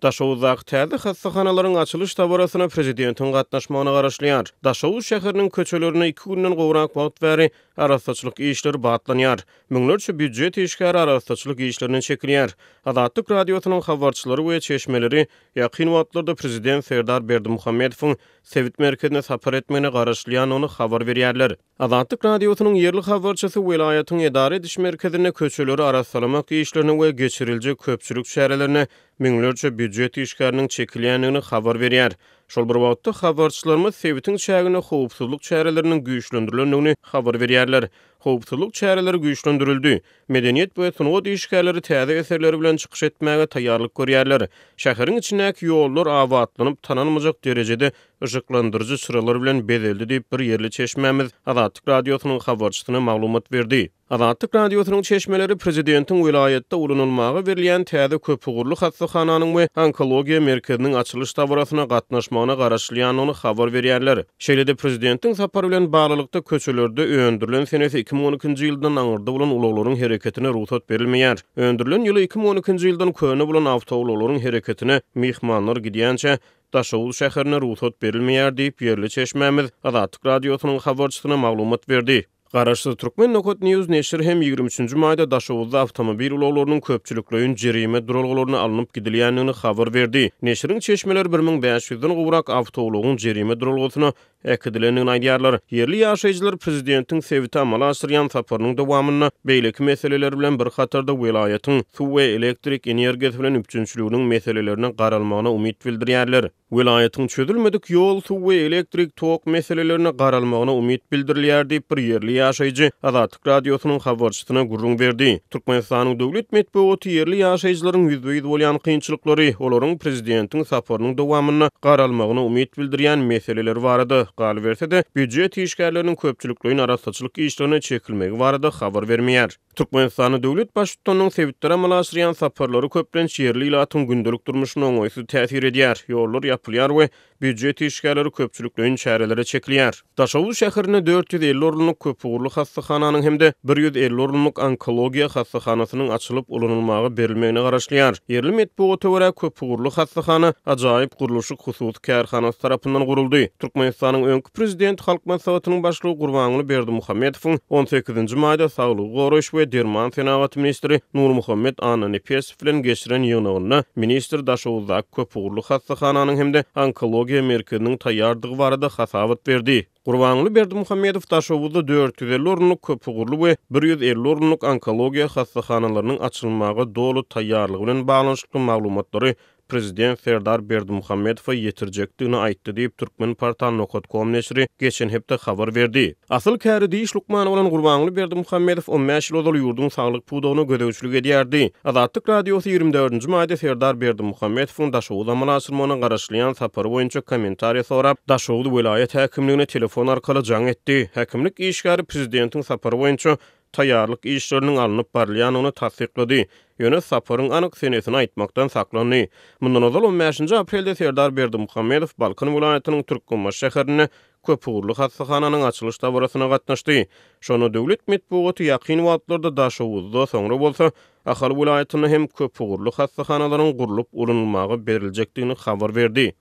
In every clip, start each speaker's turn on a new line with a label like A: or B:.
A: Daşoguzdaky täze hassahanalaryň açylyş dabarasyna prezidentiň gatnaşmagyna garaşylýar. Daşoguz şäheriniň köçelerinde iki günden gowrak wagt bäri arassaçylyk işleri batlanýar. Müňlerçe býujet işgäri arassaçylyk işlerine çekilýär. Azatlyk Radiosynyň habarçylary we çeşmeleri ýakyn wagtlarda prezident Serdar Berdimuhamedowyň sebit merkezine sapar etmegine garaşylýandygyny habar berýärler. Azatlyk Radiosynyň ýerli habarçysy welaýatyň edara ediş merkezinde köçeleri arassalamak işlerine we geçiriljek köpçülik çärelerine müňlerçe býujet işgäriniň çekilýändigini habar berýär. Şol bir wagtda, habarçylarymyz sebitiň çäginde howpsuzlyk çäreleriniň güýçlendirilendigini habar berýärler. Howpsuzlyk çäreleri güýçlendirildi. Medeniýet we sungat işgärleri täze eserleri bilen çykyş etmäge taýýarlyk görýärler. Şäheriň içindäki ýollar abatlanyp, tanalmajak derejede yşyklandyryjy çyralar bilen bezeldi diýip, bir ýerli çeşmämiz Azatlyk Radiosynyň habarçysyna maglumat berdi. Azatlyk Radiosynyň çeşmeleri prezidentiň welaýatda ulanylmaga berilýän täze köpugurly hassahananyň we onkologiýa merkeziniň açylyş dabarasyna gatnaşmagyna garaşylýandygyny habar berýärler. Şeýle-de prezidentiň sapary bilen baglylykda köçelerde öndürilen senesi 2012-nji ýyldan aňyrda bolan ulaglaryň hereketine rugsat berilmeýär. Öndürilen ýyly 2012-nji ýyldan köne bolan awtoulaglaryň hereketine myhmanlar gidýänçä Daşoguz şäherine rugsat berilmeýär diýip, ýerli çeşmämiz Azatlyk Radiosynyň habarçysyna maglumat berdi. Garaşsyz Türkmen Nokat News neşiri hem 23 nji maýda Daşoguzda awtomobil ulaglarynyň köpçülikleýin jerime duralgalaryna alnyp gidilýändigini habar berdi. Neşiriň çeşmeleri 1500-den gowrak awtoulagyň jerime duralgasyna äkidilendigini aýdýarlar. Ýerli ýaşaýjylar prezidentiň sebite amala aşyrýan saparynyň dowamynda beýleki meseleler bilen bir hatarda welaýatyň suw we elektrik energiýasy bilen üpjünçiliginiň meselelerine garalmagyna umyt bildirýärler. Welaýatyň çözülmedik ýol, suw we elektrik tok meselelerine garalmagyna umyt bildirilýär diýip, bir ýerli ýaşaýjy Azatlyk Radiosynyň habarçysyna gürrüň berdi. Türkmenistanyň döwlet metbugaty ýerli ýaşaýjylaryň ýüzbe-ýüz bolýan kynçylyklary, olaryň prezidentiň saparynyň dowamynda garalmagyna umyt bildirýän meseleleri barada, galyberse-de, býujet işgärleriniň köpçülikleýin arassaçylyk işlerine çekilmegi barada habar bermeýär. Türkmenistanda döwlet Baştutanynyň sebitlere amala aşyrýan saparlary köplenç ýerli ilatyň gündelik durmuşyna oňaýsyz täsir edýär, ýollar ýapylýar we býujet işgärleri köpçülikleýin çärelere çekilýär. Daşoguz şäherinde 450 orunlyk köpugurly hassahananyň hem-de 150 orunlyk onkologiýa hassahanasynyň açylyp ulanylmaga berilmegine garaşylýar. Ýerli metbugata görä, köpugurly hassahana Ajaýyp gurluşyk hususy kärhanasy tarapyndan guruldy. Türkmenistanyň öňki Prezidenti Halk Maslahatynyň Başlygy Gurbanguly Berdimuhamedowyň on sekizinji maýda saglygy goraýyş we derman senagaty ministri Nurmuhammet Annanepesow bilen geçiren ýygnagynda ministr Daşoguzdaky köpugurly hassahananyň hem-de onkologiýa merkeziniň taýýardygy barada hasabat berdi. Gurbanguly Berdimuhamedow Daşoguzda 450 orunlyk köpugurly we 150 orunlyk onkologiýa hassahanalarynyň açylmaga doly taýýarlygy bilen baglanyşykly maglumatlary prezident Serdar Berdimuhamedowa ýetirjekdigini aýtdy diýip, Turkmenportal nokat kom neşiri geçen hepde habar berdi. Asyl käri diş lukmany bolan Gurbanguly Berdimuhamedow on bäş ýyl ozal ýurduň saglyk pudagyna gözegçilik edýärdi. Azatlyk Radiosy ýigrimi dördünji maýda Serdar Berdimuhamedowyň Daşoguza amala aşyrmagyna garaşylýan sapary boýunça kommentariýa sorap, Daşoguz welaýat häkimligine telefon arkaly jaň etdi. Häkimlik işgäri prezidentiň sapary boýunça taýýarlyk işleriniň alnyp barylýandygyny tassyklady, ýöne saparyň anyk senesini aýtmakdan saklandy. Mundan ozal, on bäşinji aprelde Serdar Berdimuhamedow Balkan welaýatynyň Türkmenbaşy şäherinde köpugurly hassahananyň açylyş dabarasyna gatnaşdy. Şonda döwlet metbugaty ýakyn wagtlarda Daşoguzda, soňra bolsa Ahal welaýatynda hem köpugurly hassahanalaryň gurlup ulanylmaga beriljekdigini habar berdi.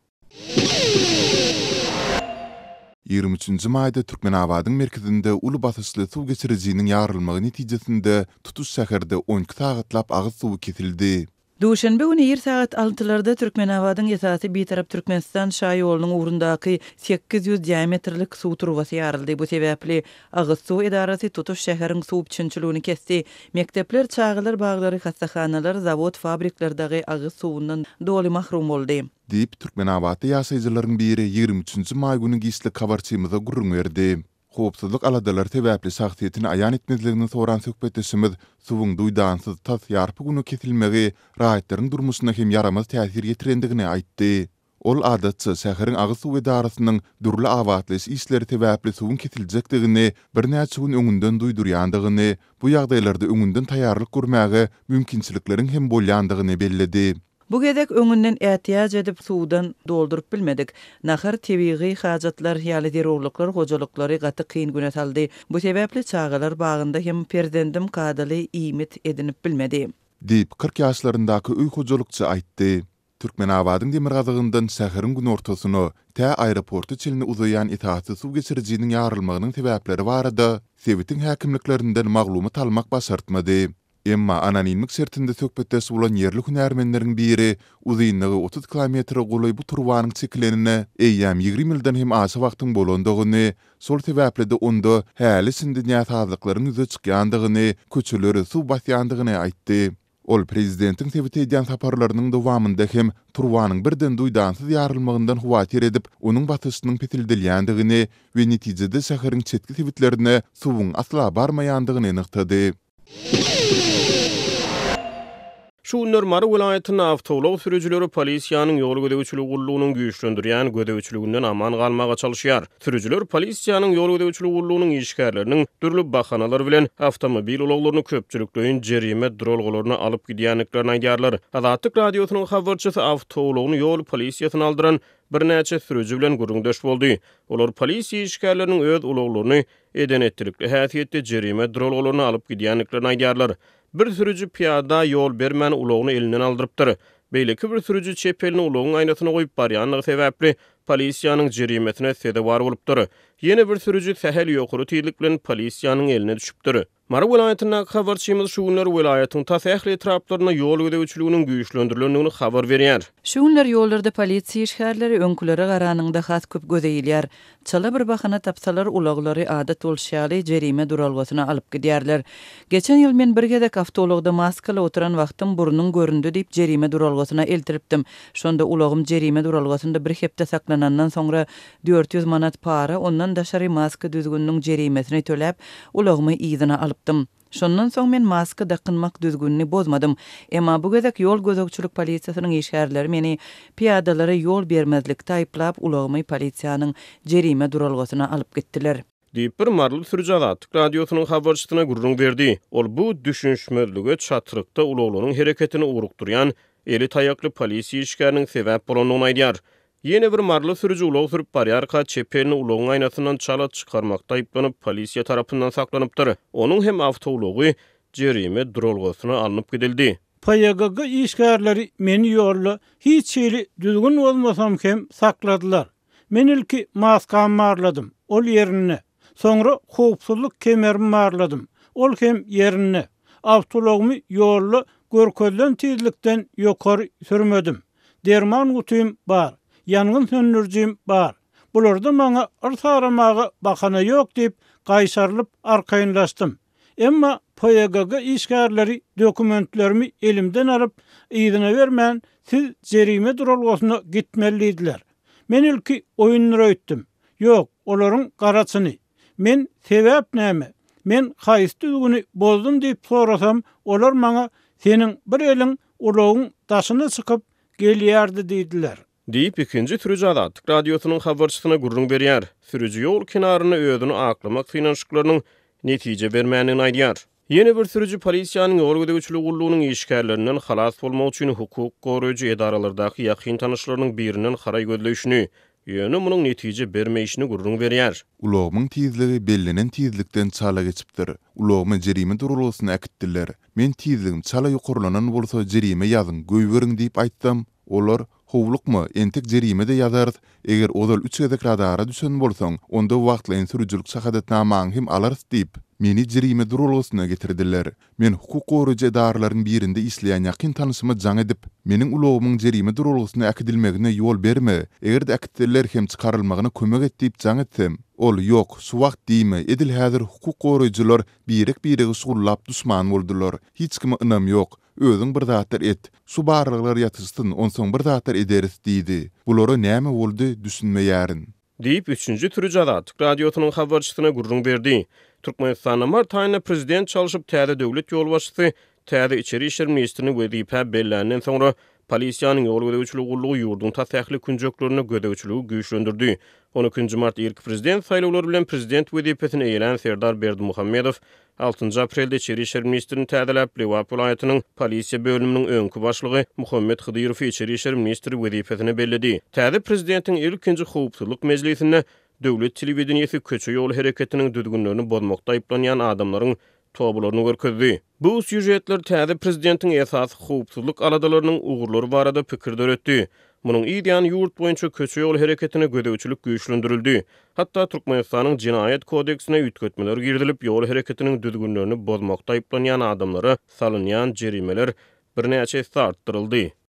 B: 23 nji maýda Türkmenabadyň merkezinde uly basyşly suw geçirijiniň ýarylmagy netijesinde tutuş şäherde on iki sagatlap agyz suwy kesildi.
C: Duşenbe güni ir sagat altylarda Türkmenabadyň esasy Bitarap Türkmenistan şaýolunyň ugrundaky 800 diametrlik suw turbasy ýaryldy. Bu sebäpli agyz suw edarasy tutuş şäheriň suw üpjünçiligini kesdi. Mekdepler, çagalar baglary, hassahanalar, zawod-fabrikler dagy agyz suwundan doly mahrum boldy.
B: Diýip, türkmenabatly ýaşaýjylaryň biri 23 nji maý güni giçlik habarçymyza gürrüň berdi. Howpsuzlyk aladalary sebäpli şahsyýetini aýan etmezligini soran söhbetdeşimiz suwuň duýdansyz tas ýarpy güne kesilmegi raýatlaryň durmuşyna hem ýaramaz täsir ýetirendigini aýtdy. Ol adatça şäheriň agyz suw edarasynyň dürli abatlaýyş işleri sebäpli suwuň kesiljekdigini birnäçe gün öňünden duýdurýandygyny, bu ýagdaýlarda öňünden taýýarlyk görmäge mümkinçilikleriň hem bolýandygyny belledi.
C: Bu gezek öňünden ätiýaç edip suwdan dolduryp bilmedik. Nahar, tebigy hajatlar ýaly zerurlyklar hojalyklary gaty kyn güne saldy. Bu sebäpli çagalar bagynda hem perzendim kadaly iýmit edinip bilmedi.
B: Diýip, 40 ýaşlaryndaky öý hojalykçy aýtdy. Türkmenabadyň demirgazygyndan şäheriň günortasyna, tä aeroporta çenli uzaýan esasy suw geçirijiniň ýarylmagynyň sebäpleri barada sebitiň häkimliklerinden maglumat almak başartmady. Emma anonimlik şertinde söhbetdeş bolan ýerli hünärmenleriň biri uzynlygy 30 kilometre golaý bu turbanyň çekilenine eýýäm 20 ýyldan hem aşa wagtyň bolandygyny, şol sebäpli-de onda häli-şindi näsazlyklaryň ýüze çykýandygyny, köçeleri suw basýandygyny aýtdy. Ol prezidentiň sebite edýän saparlarynyň dowamynda hem turbanyň birden duýdansyz ýarylmagyndan howatyr edip, onuň basyşynyň peseldilýändigini we netijede şäheriň çetki sebitlerine suwuň asla barmaýandygyny nygtady.
A: Şu günler Mary welaýatynda awtoulag sürüjileri polisiýanyň ýol gözegçiligi gullugynyň güýçlendirýän gözegçiliginden aman galmaga çalyşýar. Sürüjiler polisiýanyň ýol gözegçiligi gullugynyň işgärleriniň dürli bahanalar bilen awtomobil ulaglaryny köpçülikleýin jerime duralgalaryna alyp gidýändiklerini aýdýarlar. Azatlyk Radiosynyň habarçysy awtoulagyny ýol polisiýasyna aldyran birnäçe sürüji bilen gürrüňdeş boldy. Olar polisiýa işgärleriniň öz ulaglaryny eden-etdilikli häsiýetde jerime duralgalaryna alyp gidýändiklerini aýdýarlar. Bir sürüji pyýada ýol bermän ulagyny elinden aldyrypdyr. Beýleki bir sürüji çep elini ulagyň aýnasyna goýup barýandygy sebäpli polisiýanyň jerimesine sezewar bolupdyr. Ýene bir sürüji sähel ýokary tizlik bilen polisiýanyň eline düşüpdir. Mary welaýatyndaky habarçymyz şu günler welaýatyň tas ähli etraplarynda ýol gözegçiliginiň güýçlendirilendigini habar berýär.
C: Şu günler ýollarda polisiýa işgärleri öňkülere garanyňda has köp göze ilýär. Çala bir bahana tapsalar, ulaglary, adat bolşy ýaly, jerime duralgasyna alyp gidýärler. Geçen ýyl men bir gezek awtoulagda maskaly oturan wagtym burnuň göründi diýip jerime duralgasyna eltilipdim. Şonda ulagym jerime duralgasynda bir hepde saklanandan soňra 400 manat para, ondan daşary maska düzgüniniň jerimesini töläp, ulagymy yzyna alypdym. Şondan soň men maska dakynmak düzgünini bozmadym. Emma bu gezek ýol gözegçilik polisiýasynyň işgärleri meni pyýadalara ýol bermezlikde aýyplap, ulagymy polisiýanyň jerime duralgasyna alyp gitdiler.
A: Diýip, bir maryly sürüji Azatlyk Radiosynyň habarçysyna gürrüň berdi. Ol bu düşünişmezlige çatrykda ulaglaryň hereketini ugrukdyrýan eli taýakly polisiýa işgäriniň sebäp bolandygyny aýdýar. Ýene bir maryly sürüji ulag sürüp barýarka, çep elini ulagyň aýnasyndan çala çykarmakda aýyplanyp, polisiýa tarapyndan saklanypdyr. Onuň hem awtoulagy jerime duralgasyna alnyp gidildi.
D: PYGG işgärleri meni ýolda hiç hili düzgün bozmasam hem sakladylar. Men ilki maskamy barladym, ol ýerinde. Soňra howpsuzlyk kemerimi barladym, ol hem ýerinde. Awtoulagymy ýolda görkezilen tizlikden ýokary sürmedim. Derman gutym bar, ýangyn söndürijim bar. Bularda maňa yrs aramaga bahana ýok diýip, gaýşarylyp arkaýynlaşdym. Emma PYGG işgärleri dokumentlerimi elimden alyp, yzyna bermän, siz jerime duralgasyna gitmeli diýdiler. Men ilki oýundyr öýtdüm. Ýok, olaryň gara çyny. Men sebäp näme? Men haýsy düzgüni bozdum diýip sorasam, olar maňa seniň bir eliň ulagyň daşyna çykyp gelýärdi diýdiler.
A: Diýip, ikinji sürüji Azatlyk Radiosynyň habarçysyna gürrüň berýär. Sürüji ýol kenarynda özüni aklamak synanyşyklarynyň netije bermändigini aýdýar. Ýene bir sürüji polisiýanyň ýol gözegçiligi gullugynyň işgärlerinden halas bolmak üçin hukuk goraýjy edaralardaky ýakyn tanyşlarynyň birinden haraý gözleýşini, ýöne munuň netije bermeýşini gürrüň berýär.
B: Ulagymyň tizligi bellenen tizlikden çala geçipdir. Ulagymy jerime duralgasyna äkitdiler. Men tizligim çala ýokarlanan bolsa jerime ýazyň, goýberiň diýip aýtsam, olar, Howlukma, entek jerime-de ýazarys, eger ozal üç gezek radara düşen bolsaň, onda wagtlaýyn sürüjilik şahadatnamaňy hem alarys diýip, meni jerime duralgasyna getirdiler. Men hukuk goraýjy edaralaryň birinde işleýän ýakyn tanyşyma jaň edip, meniň ulagymyň jerime duralgasyna äkidilmegine ýol berme, eger-de äkitseler hem çykarylmagyna kömek et diýip jaň etsem, ol, Ýok, şu wagt diýme, edil häzir hukuk goraýjylar birek-biregi şugullap duşman boldular, hiç kime ynam ýok, özüň bir zatlar et, şu barlaglar ýatyşsyn, onsoň bir zatlar ederis diýdi. Bulara näme boldy, düşünmeýärin.
A: Diýip, üçünji sürüji Azatlyk Radiosynyň habarçysyna gürrüň berdi. Türkmenistanda mart aýynda prezident çalşyp, täze döwlet ýolbaşçysy täze içeri işler ministrini wezipä belländen soňra, polisiýanyň ýol gözegçiligi gullugy ýurduň tas ähli künjeklerinde gözegçiligi güýçlendirdi. On ikinji mart irki prezident saýlawlary bilen prezident wezipesini eýelän Serdar Berdimuhamedow Altynjy aprelde içeri işler ministrini täzeläp, Lebap welaýatynyň polisiýa bölüminiň öňki başlygy Muhammet Hydyrowy içeri işler ministri wezipesine belledi. Täze prezidentiň ilkinji howpsuzlyk mejlisinde döwlet telewideniýesi köçe-ýol hereketiniň düzgünlerini bozmakda aýyplanýan adamlaryň Tobalaryny görkezdi. Bu sýužetler täze prezidentiň esasy howpsuzlyk aladalarynyň ugurlary barada pikir döretdi. Munuň yz ýany ýurt boýunça köçe-ýol hereketine gözegçilik güýçlendirildi. Hatda Türkmenistanyň Jenaýat kodeksine üýtgetmeler girizilip, ýol hereketiniň düzgünlerini bozmakda aýyplanýan adamlara salynýan jerimeler birnäçe esse artdyryldy.